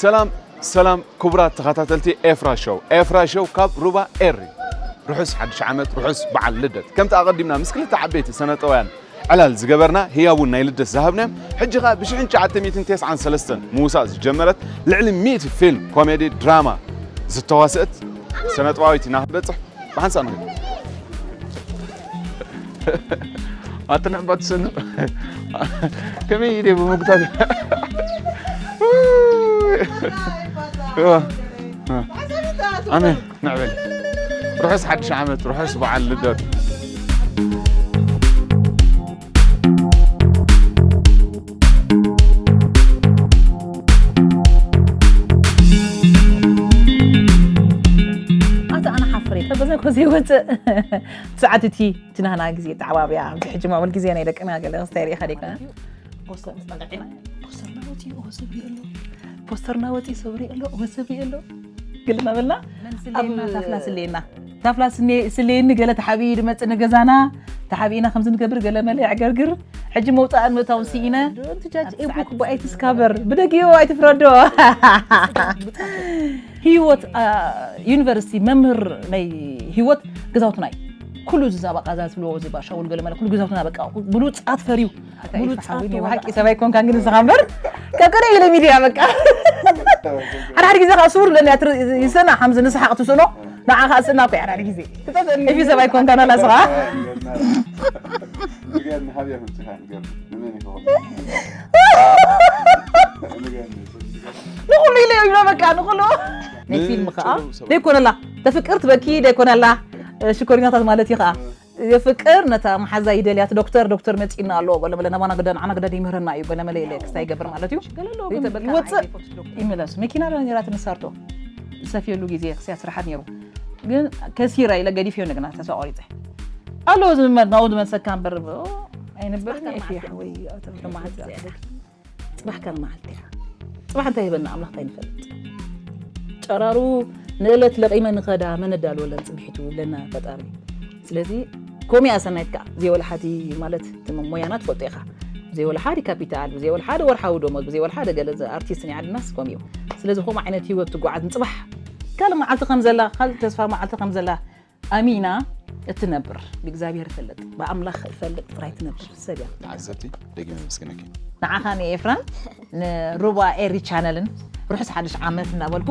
ሰላም ሰላም ክቡራት ተኸታተልቲ ኤፍራ ሾው። ኤፍራ ሾው ካብ ሩባ ኤሪ። ርሑስ ሓድሽ ዓመት፣ ርሑስ በዓል ልደት። ከምቲ ኣቐዲምና ምስ ክልተ ዓበይቲ ሰነጠውያን ዕላል ዝገበርና ህያቡን ናይ ልደት ዝሃብናዮም፣ ሕጂ ኸኣ ብሽሕን ትሽዓተ ሚእትን ተስዓን ሰለስተን ምውሳእ ዝጀመረት ልዕሊ ሚእቲ ፊልም ኮሜዲ ድራማ ዝተዋስአት ሰነጠዋዊት ኢና ክንበጽሕ ብሓንሳእ ንኸይድ። ኣትንዕባ ትስንቕ። ከመይ ኢለ ብምጉታት። ኣሜን። ንዕበል። ርሑስ ሓድሽ ዓመት፣ ርሑስ በዓል ልደት። ኣታ ኣነ ሓፍሬ ከበዛ ኮ ዘይወፅእ ሰዓት እቲ እቲ ናህና ግዜ ተዓባብያ ኣብዚ ሕጂ ማዕበል ግዜ ናይ ደቅና ገለ ክስታይ ርኢኻ ደይኮነ ፖስተርና ወፂኡ እወ ሰብ ሪኦ ኣሎ ፖስተርና ወፂኡ ሰብ ሪኦ ኣሎ እወ ሰብ ሪኦ ኣሎ ገለ እናበልና ኣብ ታፍላ ስለየና ታፍላ ስሌኒ ገለ ተሓቢኡ ድመፅእ ንገዛና ተሓቢእና ከምዚ ንገብር ገለ መለ የዕገርግር ሕጂ መውፃእን ምእታውን ስኢነ ቡክ ብኣይትስካበር ብደጊኡ ኣይትፍረዶ ህይወት ዩኒቨርሲቲ መምህር ናይ ህይወት ገዛውትና እዩ ኩሉ ዝዛባ ቃዛ ዝብልዎ እዚ ባሻውል ገለ መለ ኩሉ ገዛውትና በቃ ብሉፃት ፈርዩ ብሉፃት ሓቂ ሰባይ ኮንካ ግን ንስኻ እምበር ከቀደ ኢለ ሚድያ በቃ ሓደ ሓደ ግዜ ከዓ ስውር ለኒ ይሰና ሓምዚ ንስሓቅ ትስኖ ንዓ ከዓ ስና እኮ ሓደ ሓደ ግዜ ኤፊ ሰባይ ኮንካ ናላ ስኻ ንኩሉ ኢለ ይብሎ በቃ ንኩሉ ናይ ፊልም ከዓ ደይኮነላ ተፍቅር ትበኪ ደይኮነላ ሽኮሪናታት ማለት እዩ ከዓ የፍቅር ነታ መሓዛ ይደልያት ዶክተር ዶክተር መፂና ኣለዎ በለ በለ ናባና ግዳ ንዓና ግዳ ይምህረና እዩ በለ መለ ኢለ ክስታይ ይገብር ማለት እዩ ይወፅእ ይምለስ መኪና ዶ ነራ ትንሳርቶ ዝሰፍየሉ ግዜ ክስያ ስራሓት ነይሩ ግን ከሲራ ኢለ ገዲፍ ዮ ነግና ተስፋ ቆሪፀ ኣሎ ዝመድ ናው ዝመሰካ እምበር ኣይንብርን ወይ ፅባሕ ካብ መዓልቲ እያ ፅባሕ እንታይ ሂበና ኣምላኽ እንታይ ንፈልጥ ጨራሩ ንእለት ለቂመ ንኸዳ መን ኣዳልወለን ፅብሒቱ ለና ፈጣሪ ስለዚ ኮሚያ ሰናይት ከዓ ብዘይ ወላ ሓዲ ማለት ሞያና ትፈልጦ ኢኻ ብዘይ ወላ ሓዲ ካፒታል ብዘይ ወላ ሓደ ወርሓዊ ደሞዝ ብዘይ ወላ ሓደ ገለ ኣርቲስት ናይ ዓድናስ ኮም እዩ ስለዚ ከምኡ ዓይነት ህይወት ትጓዓዝ ንፅባሕ ካልእ መዓልቲ ከም ዘላ ካልእ ተስፋ መዓልቲ ከም ዘላ ኣሚና እትነብር ብእግዚኣብሔር እፈልጥ ብኣምላኽ እፈልጥ ጥራይ ትነብር ሰብ እያ ተዓዘብቲ ደጊመ የመስግነኪ ንዓኻን ኤፍራን ንሩባ ኤሪ ቻነልን ርሑስ ሓድሽ ዓመት እናበልኩ